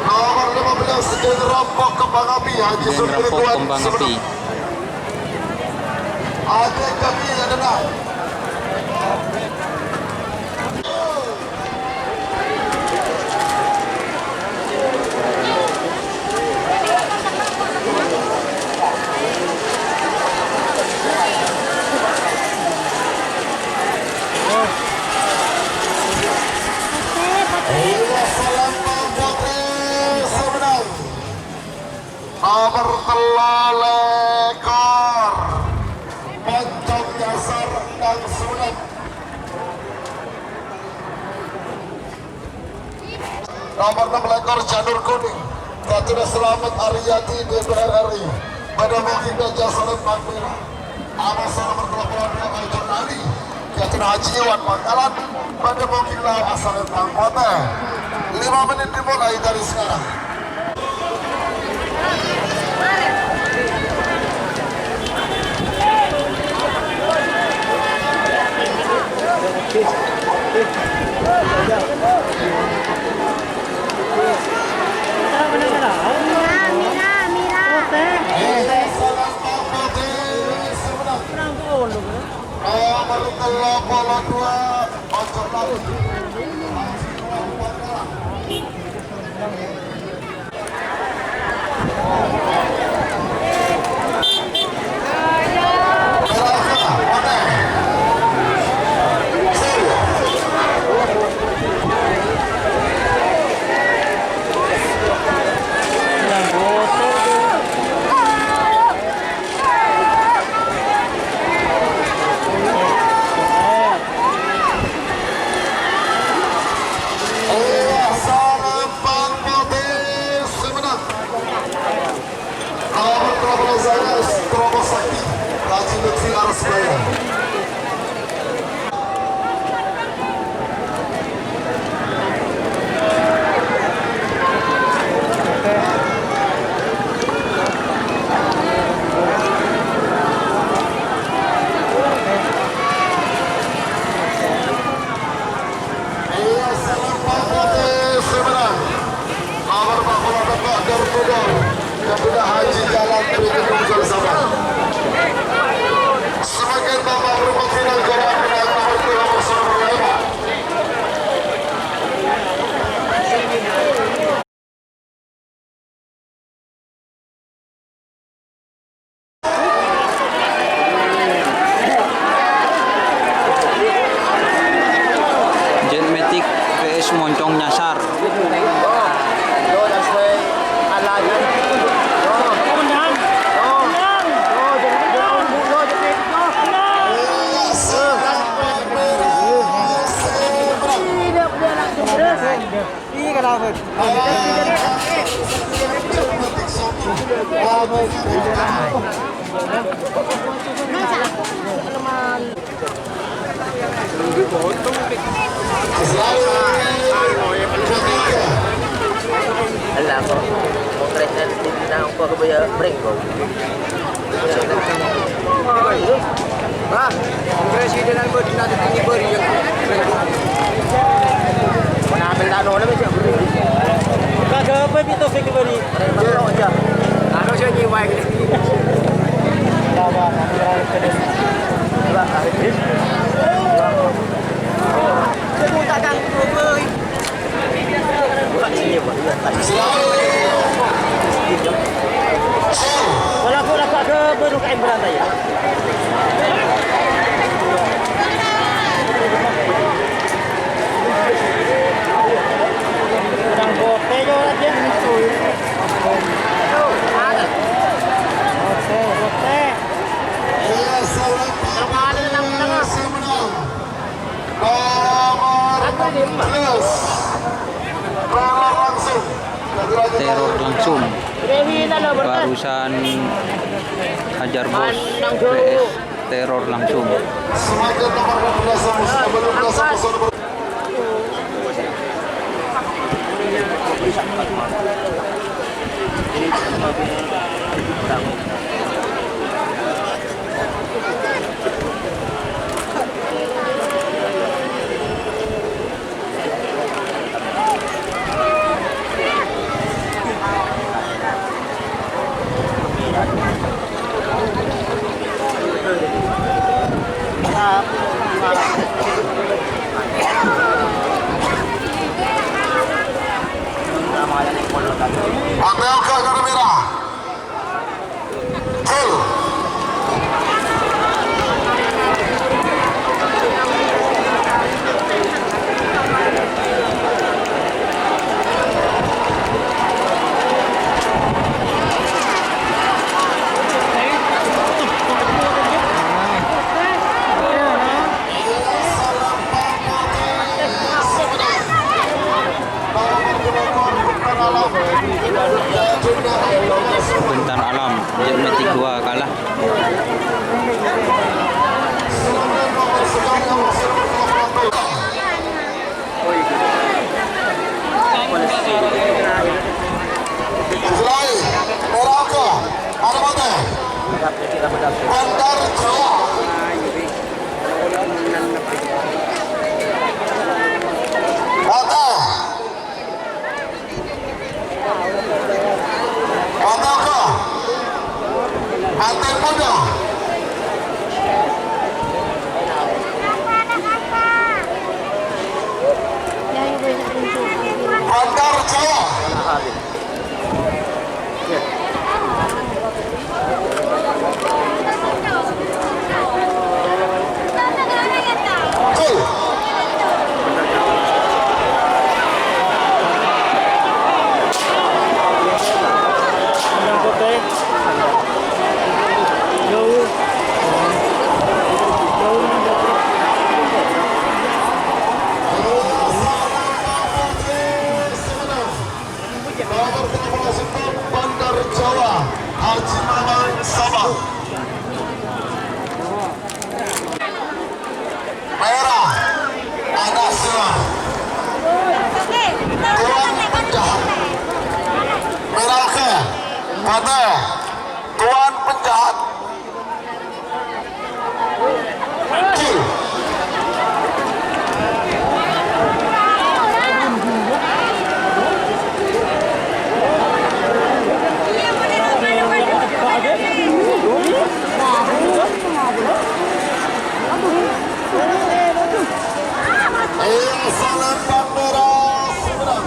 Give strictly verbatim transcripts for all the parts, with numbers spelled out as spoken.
Nomor lima belas, Geng Rampok Kembang Api, Haji Geng Sugri Rampok Tuan Kembang Api. Sumedang. Ada kaki yang dengar. Iya, salam Pak Putri Sumedang. Nomor tello lekor. Pojok nyasar endang Sumedang. Nomor enam lekor, Janur Kuning. Katuna Slamet Ariyati, D P R R I. Bâdâ moghina jhâ' salèt pang mèra. Amoso nomor tello puluh dua, Ojo Lali. Katuna Haji Iwan Bangkalan. Bâdâ moghina asalèt pang potè. Lima menit dimulai dari sekarang. Mira, mira, mira. Nomor tello puluh dua, Ojo Lali. Iya, sareng Pang Putih Sumedang. Nomor tello puluh sanga, Stromo Sakti, Haji Lutfi Arsbaya. Iya, salam Pak Putih Sumedang. Nomor empat puluh empat, Pak Darmudar. Katuna Haji Jalan Bukit Bungkul Sabah. Semakin Bapak berempat final, juara menang nomor tiga belas, nomor lima. Jet Matic P S Moncong nyasar. Alah, kok. Kok keren kan? Nah, kok kebaya prank, kok. Wah, presiden yang buat nanti tinggi beri yang. Mana ambil tak nolak aja. Kagak apa itu fake beri. Anu sih nyiwai. Coba. Wala' ko' lagu ada baru kain berantai ya. Yang bote yo aja. Bote, bote. Nomor enam belas. Teror langsung. Barusan Hajar Bos V S teror langsung. Oke, oke, kartu merah. Bintang Alam, Jet Matic dua kalah. Mulai, Merauke, Armada, Bandar Jawa. Mata. Pantoko. Anten Muda. Bandar Jawa. Nomor dua puluh sembilan, Bandar Jawa, Haji Maman Sabah. Merah, Anas Sewah. Tuan Penjahat. Merah ke, Fateh, Tuan Penjahat. Ayo, salam merah seberang.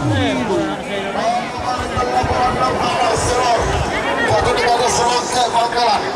Jadi, ada semangat bangkalan.